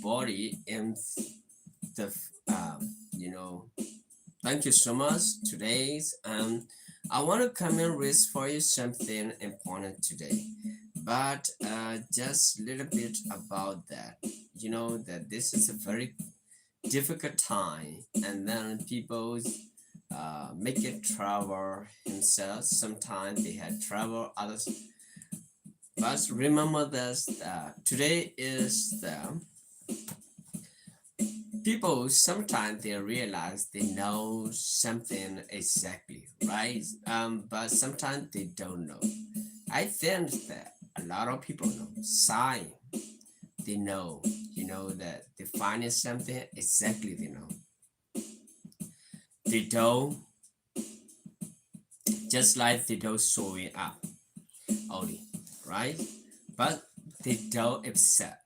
body in the, um, you know, thank you so much. Today's, um, I want to come and read for you something important today, but uh, just a little bit about that. You know that this is a very difficult time, and then people uh, make it trouble himself. Sometimes they had trouble, others. But remember this: uh, today is the people, sometimes they realize they know something exactly, right? Um, but sometimes they don't know. I think that a lot of people know sign. They know, you know, that they finding something exactly they know. They don't, just like they don't showing up only, right? But they don't accept,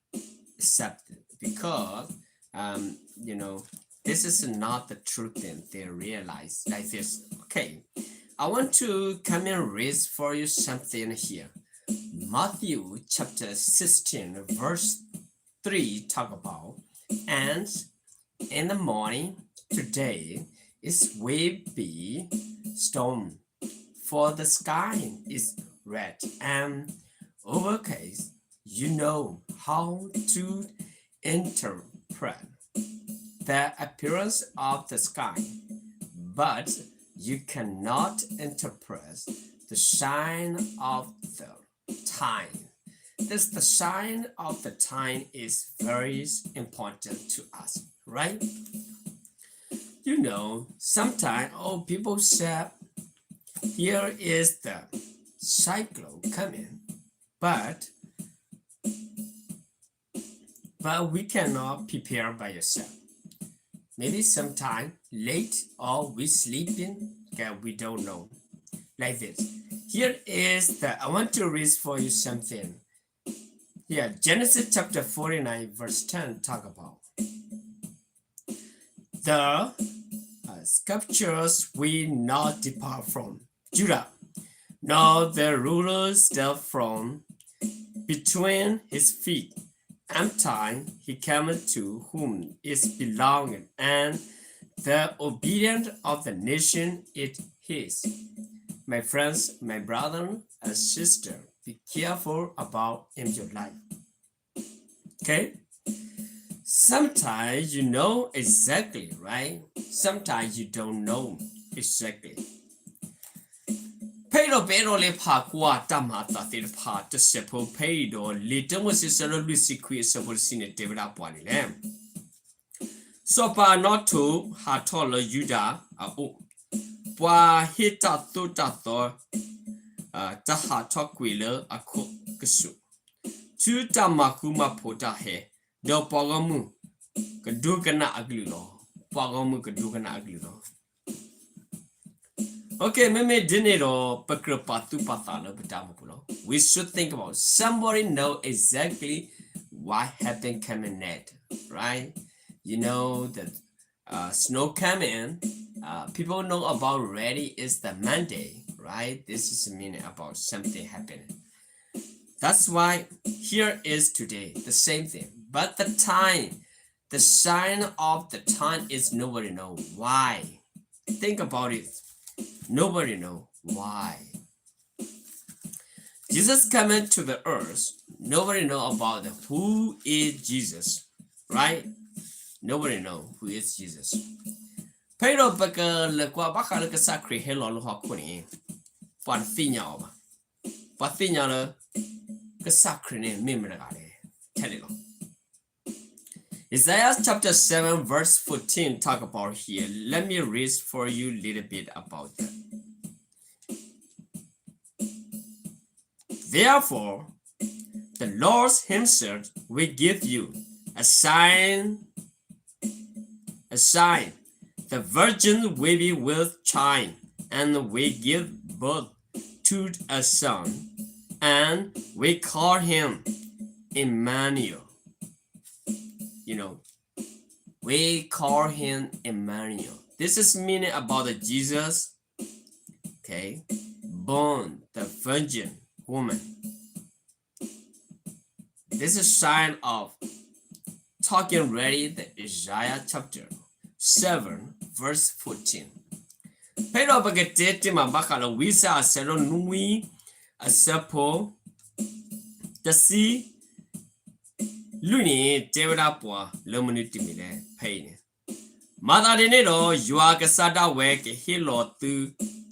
accept it because, um, you know, this is not the true thing. They realize like this. Okay, I want to come and read for you something here. Matthew chapter sixteen, verse three talk about, and in the morning today it will be storm, for the sky is red and overcast. You know how to interpret the appearance of the sky, but you cannot interpret the sign of the time. This, the sign of the time is very important to us, right? You know, sometimes, oh, people say, here is the cyclone coming, but but we cannot prepare by yourself. Maybe sometime late or we sleeping, okay, we don't know. Like this. Here is the, I want to read for you something. Yeah, Genesis chapter forty-nine, verse ten talk about the uh, scriptures we not depart from. Judah, nor the ruler step from between his feet, until he cometh to whom is belonged, and the obedience of the nation is his. My friends, my brother and sister, be careful about in your life. Okay? Sometimes you know exactly, right? Sometimes you don't know exactly. ဖဲအံၤဒီးပအဲၣ်ဒိးလၢဖးကွၢ်တၢ်မၤအသးသ့ၣ်တဖၣ်တစဲးဖိ ဖဲအံၤဒီးလံာ်တၢမိၤၡ့ အဆၢဒိၣ်လွံၢ်ဆံခွံ အဆၢဖိတဆံန့ၣ် တဲဝဲဒၣ်ပှၤဒ်လဲၣ်. စီၤပၤအနီၣ်ထိးဟးထီၣ်လၢယူဒၤအအိၣ်, ပှၤဟ့ၣ်တၢ်သိၣ်တၢ်သီ တၢ်ဟးထီၣ်ကွံာ်လၢအခိၣ်ကစူး, တုၤတၢ်မၤဃူမၤဖိးတၢ်ဟဲ, ဒီးပှၤဂီၢ်မုၢ်ကဒိကနၣ်အကလုၢ်လီၤ. ပှၤဂီၢ်မုၢ်ကဒိကနၣ်အကလုၢ်လီၤ. Okay, မ့မ့ၢ်ဒ်န့ၣ်ဒီး ပကြၢးပာ်သူၣ်ပာ်သးလၢပတၢ်အိၣ်မူပူၤလီၤ. We should think about somebody know exactly what happened coming next, right? You know the uh, snow coming. Uh, people know about already is the Monday, right? This is the meaning about something happening. That's why here is today, the same thing. But the time, the sign of the time is nobody know why. Think about it. Nobody know why. Jesus coming to the earth, nobody know about the, who is Jesus, right? Nobody know who is Jesus. ဖဲအံၤဒီးပကလဲၤကွၢ်ဘၣ်ဃးလၢကစၢ်ခရံာ်ဟဲလီၤလၢဟီၣ်ခိၣ်န့ၣ်, ပှၤတသ့ၣ်ညါအီၤဘၣ်. ပှၤသ့ၣ်ညါလၢ ကစၢ်ခရံာ်န့ၣ်မ့ၢ်မတၤတဂၤလဲၣ်, ထဲန့ၣ်လီၤ. Isaiah chapter seven verse fourteen talk about here. Let me read for you a little bit about that. Therefore, the Lord himself will give you a sign, a sign. The virgin will be with child and will give birth to a son, and we call him Emmanuel. You know, we call him Emmanuel. This is meaning about the Jesus, okay, born the virgin woman. This is sign of talking ready the Isaiah chapter seven, verse fourteen. ဖဲဒီးပကတဲတ့ၢ်မးဘၣ်ဃးလၢဝံယၡါယၤအဆၢဒိၣ်နွံ အဆၢဖိ တဆံလွံၢ်န့ၣ် တဲဝဲဒၣ်ပှၤလၢမနုၤတမံၤလဲၣ် ဖဲအံၤန့ၣ် မၤသးဒ်န့ၣ်ဒီး ယွၤအကစၢ်ဒၣ်ဝဲကဟ့ၣ်လီၤသု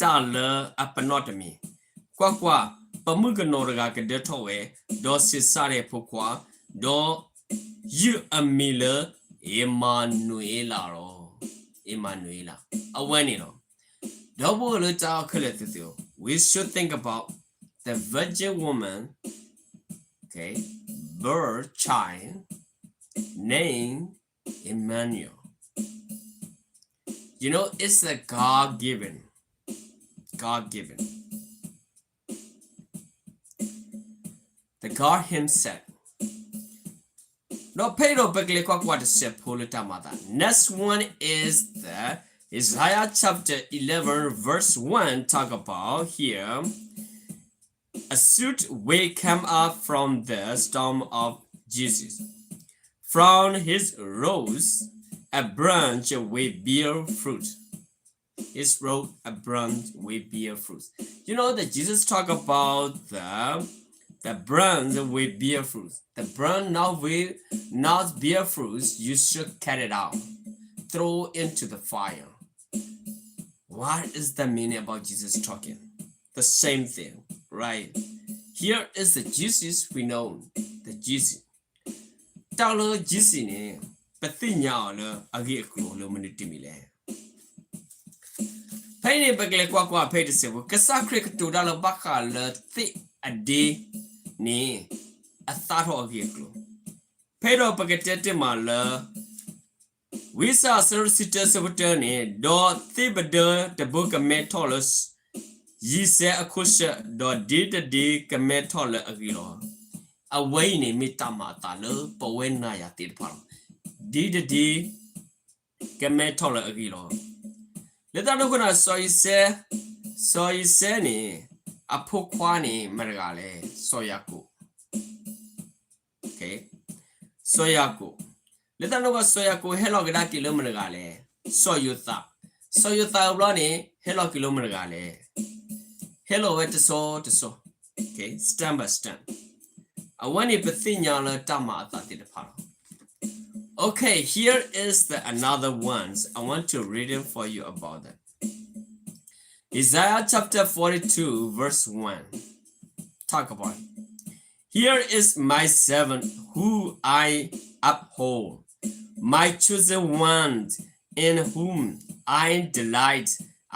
တၢ်လၢအပနီၣ်တမံၤ, ကွၢ်ကွၢ်, ပမုၣ်ကနီၤတဂၤကဒၢထီၣ်ဝဲ, ဒီးဆံးစၢ်ဒၣ်အဖိခွါ, ဒီးယုၢ်အမံၤလၢ အ့မၤနူၤအ့လးလီၤ. အ့မၤနူၤအ့လး, အဝဲန့ၣ်လီၤ. ဒီပုၢ်ဝဲၢ်လၢတၢ်အိၣ်ခဲလၢာ်သ့ၣ်ဧၢ, we should think about the virgin woman, okay, birth child named Emmanuel. You know, it's a God given, God given. The God Himself. ဒီးဖဲအံၤဒီးပကလဲၤကွၢ်ကွၢ်တစဲးဖိလၢတၢ်မၤသး. Next one is the Isaiah chapter eleven verse one talk about here. A shoot will come up from the stump of Jesse. From his roots, a branch will bear fruit. His root, a branch will bear fruit. You know that Jesus talk about the the branch will bear fruit. The branch not will not bear fruits, you should cut it out, throw into the fire. What is the meaning about Jesus talking? The same thing, right? Here is the Jesus we know, the Jesus. တၢ်လၢ Jesus န့ၣ် ပသ့ၣ်ညါအီၤလၢအဂ့ၢ်အကျိၤလၢမနုၤတမံၤလဲၣ်. ဖဲအံၤန့ၣ် ပကလဲၤကွၢ်ကွၢ်ဖဲအံၤတစဲးဖိ, ကစၢ်ခရံာ်ကတိၤတၢ်လၢဘၣ်ဃးလၢသ့ၣ်အဒ့န့ၣ် အသၣ်ထီၣ်အဂ့ၢ်အကျိၤ, ဖဲဒီးပကတဲတ့ၢ်မးလၢ ဝံယၡါယၤအဆၢဒိၣ်တဆံတၢ အဆၢဖိတၢန့ၣ်, ဒီးသ့ၣ်ပဒၢတဘိကမဲထီၣ်လၢ ယံၤစဲအခိၣ်ဆၢၣ်, ဒီးဒ့တဒ့ကမဲထီၣ်လၢအဂ့ၢ်လီၤ. အဝဲအံၤန့ၣ်မ့ၢ်တၢ်မၤအသးလၢပဝဲနၤယၤသ့ၣ်တဖၣ်လီၤ. ဒ့တဒ့ကမဲထီၣ်လၢအဂ့ၢ်လီၤ. လၢတၢ်န့ၣ်အဃိန့ၣ် စီၤယံၤစဲ, စီၤယံၤစဲန့ၣ် အဖိခွါန့ၣ်မတၤတဂၤလဲၣ်, စီၤယၤကိာ် စီၤယၤကိာ်, လၢတၢ်န့ၣ်အဃိ စီၤယၤကိာ်ဟဲလီၤကဒါက့ၤလၢမတၤတဂၤလဲၣ်, စီၤယိၤသး, စီၤယိၤသးအဘျီန့ၣ် ဟဲလီၤက့ၤလၢမတၤတဂၤလဲၣ်, ဟဲလီၤဝဲတစိၤတစိၤ, okay, stem by stem. အဝဲန့ၣ်ပသ့ၣ်ညါလၢတၢ်မၤအသးသ့ၣ်တဖၣ်လီၤ. Okay, here is the another ones. I want to read it for you about them. Isaiah chapter forty-two, verse one. Talk about it. Here is my servant who I uphold, my chosen one in whom I delight.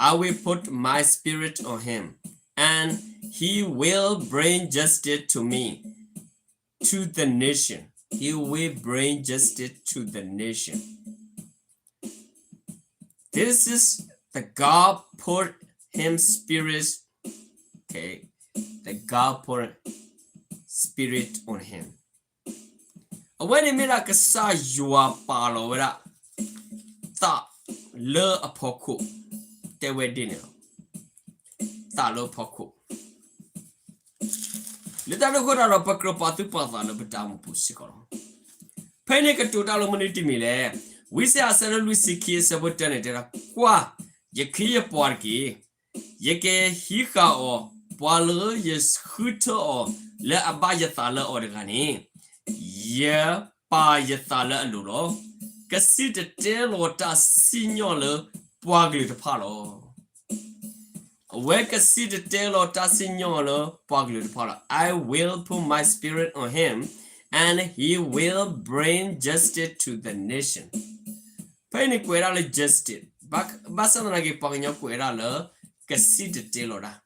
I will put my spirit on him, and he will bring justice to me, to the nation. He will bring justice to the nation. This is the God put him spirit, okay, the God put spirit on him. အဝဲန့ၣ်မ့ၢ်ဒၣ်ကစၢ်ယွၤပာ်လီၤဝဲဒၣ် သးလၢအဖီခိၣ်, တဲဝဲဒ်န့ၣ်လီၤ. သးလၢအဖီခိၣ် လၢတၢ်န့ၣ်အဃိဒီး ပကြၢးပာ်သူၣ်ပာ်သးလၢပတၢ်အိၣ်မူပူၤစ့ၢ်ကီးလီၤ. ဖဲန့ၣ်ကတိၤတၢ်လၢမနုၤတမံၤလဲၣ်. ဝံယၡါယၤအဆၢဒိၣ်လွံၢ်ဆံခံ အဆၢဖိတၢန့ၣ်တဲဒၣ်, ကွၢ်, ယချံယပှၤတက့ၢ်. ယကဟံးဃာ်အီၤ, ပှၤလၢယဃုထၢအီၤလၢအဘၣ်ယသးလၢအီၤတဂၤန့ၣ်, ယပာ်ယသးလၢအလိၤလီၤ. ကစံၣ်တဲၤတဲလီၤတၢ်စံၣ်ညီၣ်လၢပှၤကလုာ်တဖၣ်လီၤ. အဝဲကစံၣ်တဲၤတဲလီၤတၢ်စံၣ်ညီၣ်လၢပှၤကလုာ်တဖၣ်လီၤ. I will put my spirit on him, and he will bring justice to the nation. ဖဲအံၤန့ၣ်ကွဲးဒၣ်လၢ justice, ဘၣ်ဆၣ်သနာ်က့ ပှၤကညီကွဲးဒၣ်လၢ ကစံၣ်တဲၤတဲလီၤတၢ်,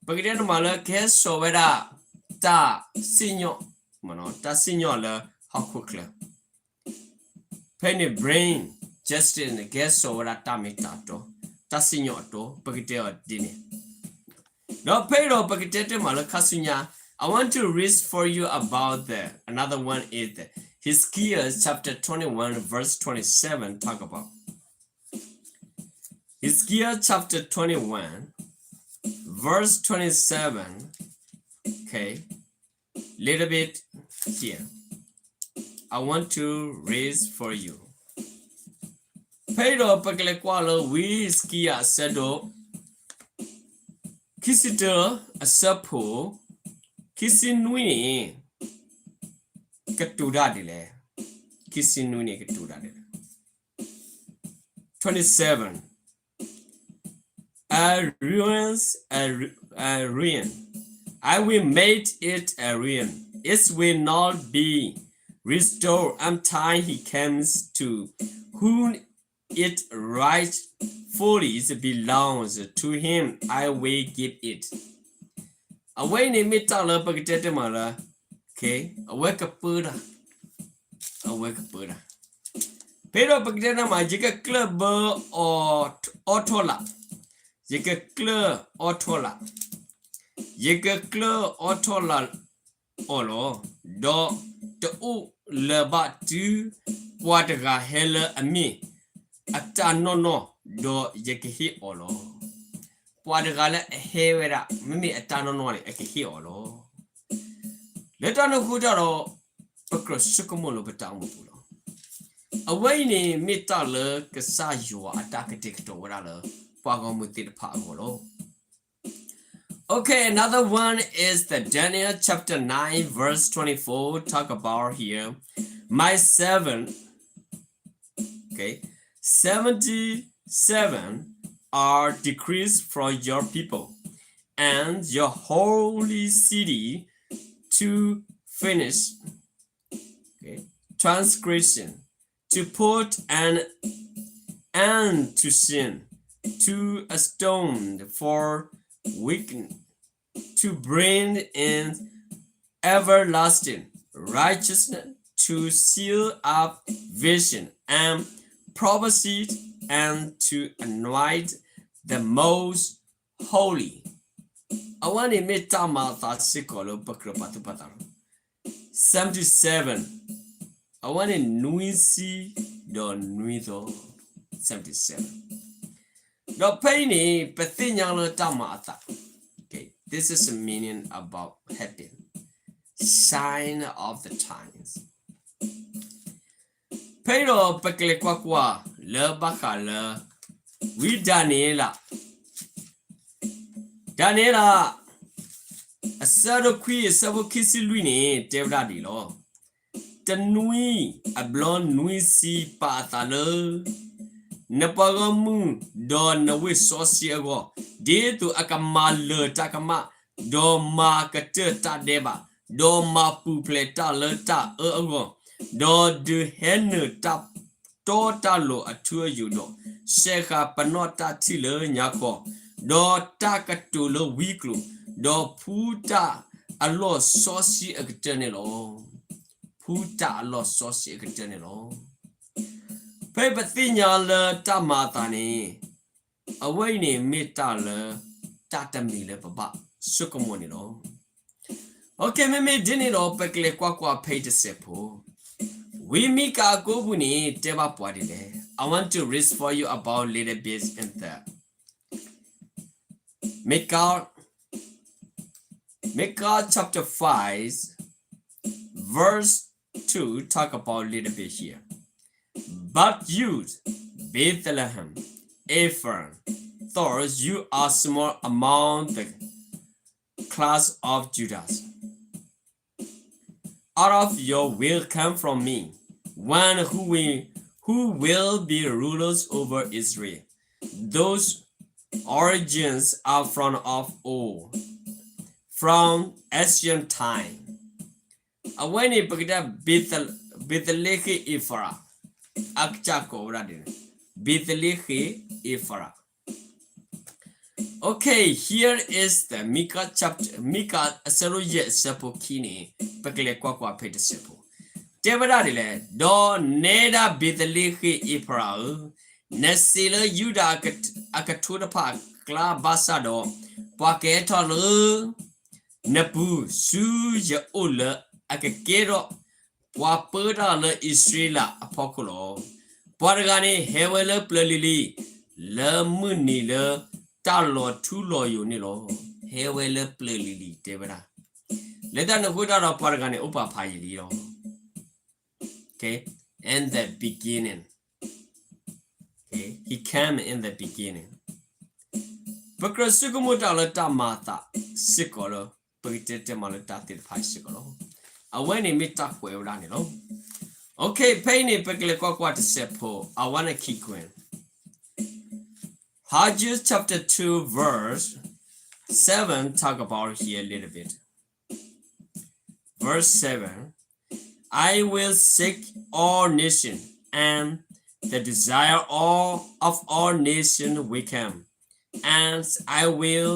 ပကတဲတမးလၢကဟဲစိာ်ဝဲဒၣ် တၢ်စံၣ်ညီၣ်, တၢ်စံၣ်ညီၣ်လၢဟီၣ်ခိၣ်ချၢ ဖဲန့ၣ် bring justice န့ၣ် ကဟဲစိာ်ဝဲဒၣ်တၢ်မ့ၢ်တၢ်တီ, တၢ်စံၣ်ညီၣ်အတီ, ပကတဲအီၤဒ်န့ၣ်. ဒီးဖဲအံၤဒီးပကတဲတ့ၢ်မးလၢခါဆူညါ, I want to read for you about the, another one is the Hezekiah chapter twenty-one verse twenty-seven talk about. Hezekiah chapter twenty-one, verse twenty-seven. Okay, little bit here. I want to read for you. ဖဲအံၤဒီးပကလဲၤကွၢ်လၢဝံစကံယၤအဆၢဒိၣ် ခံဆံတၢအဆၢဖိ ခံဆံနွံန့ၣ် ကတိၤတၢ်ဒ်လဲၣ်. ခံဆံနွံန့ၣ်ကတိၤတၢ်ဒ်လဲၣ်. Twenty-seven. A ruin's a, ru- a ruin. I will make it a ruin. It will not be restored until he comes to whom it rightfully belongs. To him I will give it. အဝဲအံၤန့ၣ်မ့ၢ်တၢ်လၢပကတဲတမံၤလၢ အဝဲကပၢတၢ်, အဝဲကပၢတၢ်. ဖဲဒီးပကတဲတမံၤ ယကကျၢၢ်ဘၢအီထီၣ်လၢ်, ယကကျၢၢ်အီထီၣ်လၢ်, ယကကျၢၢ်အီထီၣ်လၢ်အီၤလီၤ. ဒီးတအိၣ်လၢၤဘၣ်တုၤပှၤတဂၤဟဲလၢအမ့ၢ်အတၢ်နီၢ်နီၢ်, ဒီးယကဟ့ၣ်အီၤလီၤ. ပှၤတဂၤလၢအဟဲဝဲဒၣ် မ့မ့ၢ်အတၢ်နီၢ်နီၢ်န့ၣ် အကဟ့ၣ်အီၤလီၤ. လၢတၢ်န့ၣ်အဃိတၢ်ဒီး ပကြၢးဆိကမိၣ်လၢပတၢ်အိၣ်မူပူၤလီၤ. အဝဲအံၤန့ၣ်မ့ၢ်တၢ်လၢကစၢ်ယွၤအတၢ်ကတဲာ်ကတီၤဝဲဒၣ်လၢ ပှၤဂီၢ်မုၢ်သ့ၣ်တဖၣ်အဂီၢ်လီၤ. Okay, another one is the Daniel chapter nine, verse twenty-four, talk about here. My servant, okay, seventy-seven are decreased from your people, and your holy city to finish, okay, transgression, to put an end to sin, to atone for wickedness, to bring in everlasting righteousness, to seal up vision and prophecy, and to anoint the most holy. အဝဲန့ၣ်မ့ၢ်တၢ်မၤအသးစ့ၢ်ကီးလၢပကြၢးပာ်သူၣ်ပာ်သးလီၤ. Seventy-seven, အဝဲန့ၣ်နွံဆံဒီးနွံသီ, seventy-seven. ဒီးဖဲအံၤန့ၣ် ပသ့ၣ်ညါလၢတၢ်မၤအသး, okay, this is the meaning about happen, sign of the times. ဖဲအံၤဒီးပကလဲၤကွၢ်ကွၢ်လၢဘၣ်ဃးလၢ ဝံဒၤနံးယ့လး, ဒၤနံးယ့လး အဆၢဒိၣ်ခွံ အဆၢဖိခံဆံလွံၢ်န့ၣ် တဲဝဲဒၣ်ဒ်အံၤလီၤ. တနွံအဘျီနွံဆံပာ်အသးလၢ နပှၤဂီၢ်မုၢ်ဒီးနဝ့ၢ်စီဆှံအဂီၢ်, ဒ်သိးအကမၤလၢာ်တၢ်ကမၣ်, ဒီးမၤကတၢၢ်တၢ်ဒဲးဘး, ဒီးမၤပူၤဖျဲးတၢ်လၢတၢ်အၢအဂီၢ်, ဒီးဒုးဟဲနုာ်တၢ်တီတၢ်လိၤအထူအယိာ်ဒီး, စဲးဃာ်ပနီၣ်တၢ်ထံၣ်လၢညါခီ, ဒီးတၢ်ကတိၤလၢဝံကျိၤ, ဒီးဖှူတၢ်အလီၢ်စီဆှံအကတၢၢ်န့ၣ်လီၤ. ဖှူတၢ်အလီၢ်စီဆှံအကတၢၢ်န့ၣ်လီၤ. ဖဲပသ့ၣ်ညါလၢတၢ်မၤအသးန့ၣ် အဝဲအံၤန့ၣ်မ့ၢ်တၢ်လၢ တၢ်တမံၤလၢပဘၣ်ဆိကမိၣ်န့ၣ်လီၤ. Okay, မ့မ့ၢ်ဒ်န့ၣ်ဒီး ပကလဲၤကွၢ်ကွၢ်ဖဲအံၤတစဲးဖိ, ဝံမံကၤအကိပူၤန့ၣ် တဲဘၣ်ပှၤဒ်လဲၣ်. I want to read for you about little bit in the Micah, Micah chapter five, verse two, talk about little bit here. But you, Bethlehem Ephrath, though you are small among the clans of Judah, out of you will come from me one who will, who will be rulers over Israel. Those origins are from of old, from ancient time. အဝဲန့ၣ် ပကတဲ Bethel-, Bethlehem Ephrath, အကစၢ်ကိးဝဲဒၣ်ဒ်န့ၣ် Bethlehem Ephrath. Okay, here is the Micah chapter, Micah အဆၢဒိၣ်ယဲၢ် အဆၢဖိခံန့ၣ် ပကလဲၤကွၢ်ကွၢ်ဖဲတစဲးဖိ, တဲဝဲဒၣ်ဒ်လဲၣ်. ဒီးနဲဒၣ် Bethlehem Ephrath ဧၢ, နစံးလၢယူဒၤအကထိတဖၣ်အကျါဘၣ်ဆၣ်ဒီး, ပှၤကဟဲထီၣ်လၢ နပူၤဆူယအိၣ်လၢအကကဲထီၣ်ပှၤပၢတၢ်လၢအံၣ်စရ့လးအဖီခိၣ်လီၤ. ပှၤတဂၤန့ၣ် ဟဲဝဲလၢပျၢၤလံၤလံၤ, လၢမုၢ်နံၤလၢတၢ်လီၤထူလီၤယိာ်န့ၣ်လီၤ. ဟဲဝဲလၢပျၢၤလံၤလံၤ တဲဝဲဒၣ်. လၢတၢ်န့ၣ်အဃိတၢ်ဒီး ပှၤတဂၤန့ၣ် အိၣ်ပာ်ဖးယံာ်လံလီၤ. Okay, in the beginning. Okay, he came in the beginning. ပကြၢးဆိကမိၣ်တၢ်လၢတၢ်မၤအသးစ့ၢ်ကီးလၢ ပကတဲတဲမၤလၢတၢ်သ့ၣ်တဖၣ်စ့ၢ်ကီးလီၤ. အဝဲန့ၣ်မ့ၢ်တၢ်ကွဲးဝဲဒၣ်န့ၣ်လီၤ. Okay, ဖဲအံၤန့ၣ် ပကလဲၤကွၢ်ကွၢ်တစဲးဖိ, I wanna keep going. Haggai chapter two verse seven talk about here a little bit. Verse seven, I will seek all nations, and the desire all of all nations will come, and I will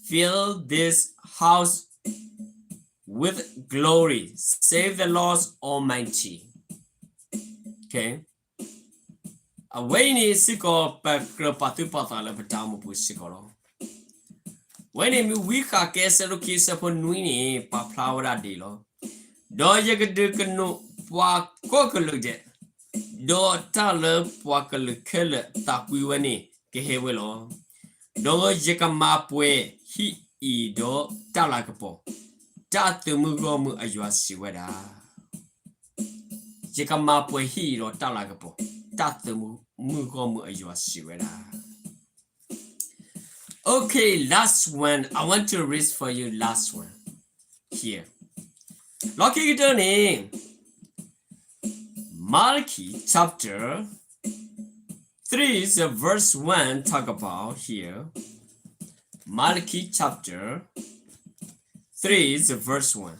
fill this house with glory, save the Lord Almighty. Okay. အဝဲအံၤန့ၣ်စ့ၢ်ကီး ပကြၢးပာ်သူၣ်ပာ်သးလၢပတၢ်အိၣ်မူပူၤစ့ၢ်ကီးလီၤ. အဝဲန့ၣ်မ့ၢ်ဝံဃးကဲအဆၢဒိၣ်ခံအဆၢဖိနွံန့ၣ် ပာ်ဖျါဝဲဒၣ်ဒ်အံၤလီၤ. ဒီးယကဒုးကနိးပှၤကိးကလုာ်ဒဲး, ဒီးတၢ်လၢပှၤကလုာ်ခဲလၢာ်သးကွံဝဲန့ၣ်ကဟဲဝဲလီၤ. ဒီးယကမၤပှဲၤဟံၣ်အံၤဒီးတၢ်လၤကပီၤ, တၢ်သုးမုၢ်ဂီၢ်မုၢ်အယွၤစံးဝဲဒၣ်. ယကမၤပှဲၤဟံၣ်အံၤဒီးတၢ်လၤကပီၤ, တၢ်သုးမုၢ်ဂီၢ်မုၢ်အယွၤစံးဝဲဒၣ်. Okay, last one. I want to read for you last one here. လီၢ်ခံကတၢၢ်န့ၣ် Malachi chapter three, the verse one talk about here. Malachi chapter three, the verse one.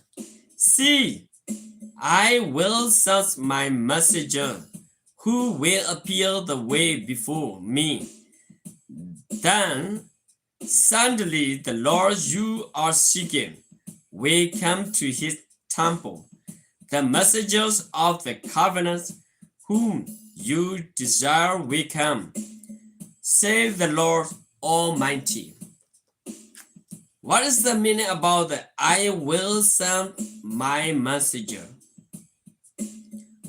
See, I will send my messenger who will appear the way before me. Then suddenly the Lord you are seeking will come to his temple. The messengers of the covenant whom you desire will come, says the Lord Almighty. What is the meaning about the I will send my messenger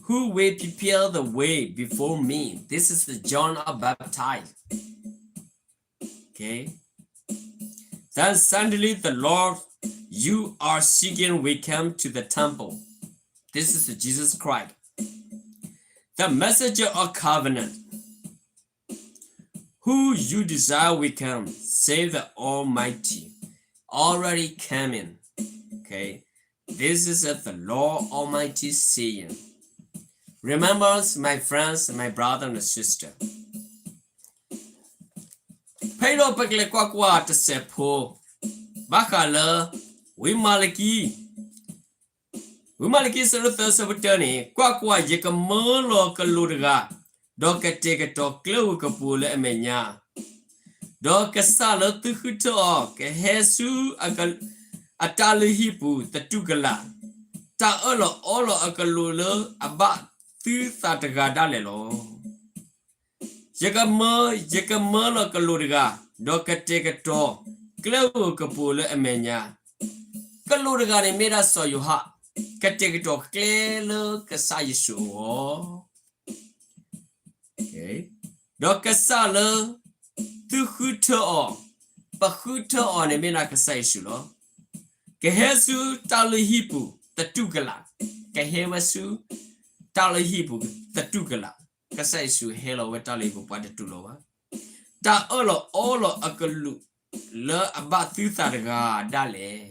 who will prepare the way before me? This is the John of Baptist. Okay. Then suddenly the Lord you are seeking will come to the temple. This is Jesus Christ. The messenger of covenant who you desire will come, say the Almighty, already coming. Okay, this is the Lord Almighty saying. Remember, my friends, my brother and sister. ဖဲအံၤဒီးပကလဲၤကွၢ်ကွၢ်တစဲးဖိ ဘၣ်ဃးလၢ ဝံမၤလကံ ဝံမၤလကံ အဆၢဒိၣ်သၢ အဆၢဖိတၢန့ၣ်, ကွၢ်ကွၢ်, ယကမၢလီၤကလူးတဂၤ, ဒီးကတဲာ်ကတီၤကျဲဧိၤကပူၤလၢအမဲာ်ညါ, ဒီးကစၢ်လၢသုဃုထၢအီၤ ကဟဲဆူ အတၢ်လုၢ်ဟံၣ်ပူၤသတူၢ်ကလာ်, တၢ်အၢၣ်လီၤအီလီၤအကလူးလၢအဘၣ်သုသးတဂၤဒၣ်လဲာ်လီၤ. ယကမၢ, ယကမၢလီၤကလူးတဂၤ, ဒီးကတဲာ်ကတီၤကျဲဧိၤကပူၤလၢအမဲာ်ညါ. ကလူးတဂၤန့ၣ်မ့ၢ်ဒၣ်စီၤယိၤဟၣ်, ကတဲာ်ကတီၤကျဲလၢကစၢ်ယ့ၣ်ၡူးအဂီၢ်, ဒီးကစၢ်လၢသုဃုထၢအီၤ, ပဃုထၢအီၤန့ၣ်မ့ၢ်ဒၣ်ကစၢ်ယ့ၣ်ၡူးလီၤ. ကဟဲဆူတၢ်လုၢ်ဟံၣ်ပူၤသတူၢ်ကလာ်, ကဟဲဝဲဆူတၢ်လုၢ်ဟံၣ်ပူၤသတူၢ်ကလာ်. ကစၢ်ယ့ၣ်ၡူးဟဲလီၤဝဲတၢ်လုၢ်ဟံၣ်ပူၤ ပှၤတတူၢ်လိာ်ဘၣ်. တၢ်အၢၣ်လီၤအီလီၤအကလူးလၢအဘၣ်သုသးတဂၤဒၣ်လဲာ်,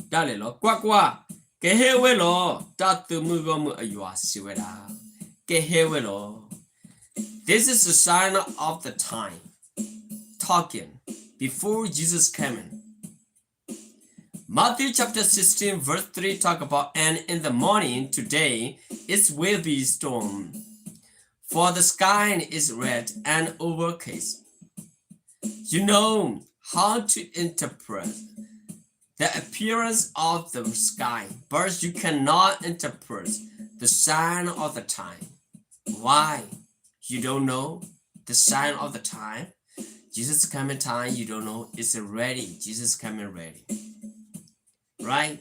ဒၣ်လဲာ်လီၤ. ကွၢ်ကွၢ်, ကဟဲဝဲလီၤ. တၢ်သုးမုၢ်ဂီၢ်မုၢ်အယွၤစံးဝဲဒၣ်, ကဟဲဝဲလီၤ. This is the sign of the time talking before Jesus coming. Matthew chapter sixteen, verse three talk about, and in the morning today, it will be storm, for the sky is red and overcast. You know how to interpret the appearance of the sky, but you cannot interpret the sign of the time. Why? You don't know the sign of the time? Jesus coming time, you don't know. It's ready. Jesus coming ready. Right?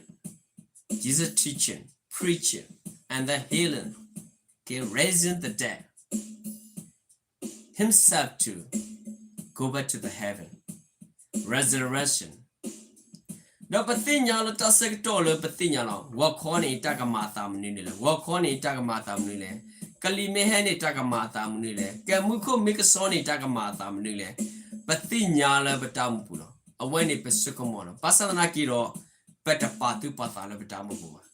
Jesus teaching, preaching, and the healing. Okay, raising the dead. Himself to go back to the heaven. Resurrection. ဒီးပသ့ၣ်ညါလၢတၢ်ဆၢကတီၢ်လၢပသ့ၣ်ညါလီၤ. ဂီၤခီန့ၣ် တၢ်ကမၤအသးမနုၤလဲၣ်, ဂီၤခီန့ၣ် တၢ်ကမၤအသးမနုၤလဲၣ်, ကလံၤမ့ၢ်ဟဲန့ၣ် တၢ်ကမၤအသးမနုၤလဲၣ်, ကဲမူခိၣ်မ့ၢ်ကစီန့ၣ် တၢ်ကမၤအသးမနုၤလဲၣ်. ပသ့ၣ်ညါလၢပတၢ်အိၣ်မူပူၤလီၤ. အဝဲန့ၣ်ပဆိကမိၣ်လီၤ. ဘၣ်ဆၣ်သနာ်က့ဒီး ပတပာ်သူၣ်ပာ်သးလၢပတၢ်အိၣ်မူပူၤဘၣ်.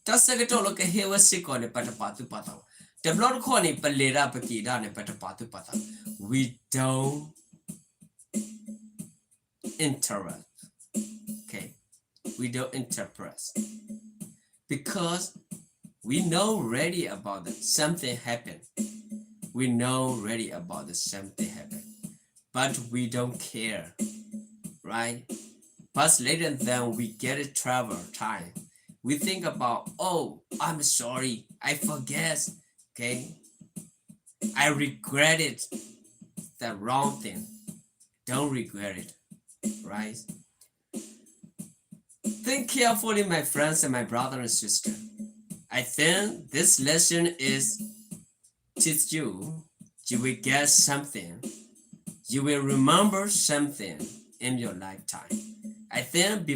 တၢ်ဆၢကတီၢ်လၢကဟဲဝဲစ့ၢ်ကီးန့ၣ် ပတပာ်သူၣ်ပာ်သးဘၣ်. တဘျီတခီၣ်န့ၣ် ပလဲၤဒၣ်ပက့ၤဒၣ်န့ၣ် ပတပာ်သူၣ်ပာ်သး. We don't interrupt. Okay. We don't interrupt. Because we know already about the something happened. We know already about the something happened. But we don't care, right? But later than we get a travel time, we think about, oh, I'm sorry, I forget, okay? I regretted the wrong thing. Don't regret it, right? Think carefully, my friends and my brother and sister. I think this lesson is teach you, you will get something, you will remember something in your lifetime. I think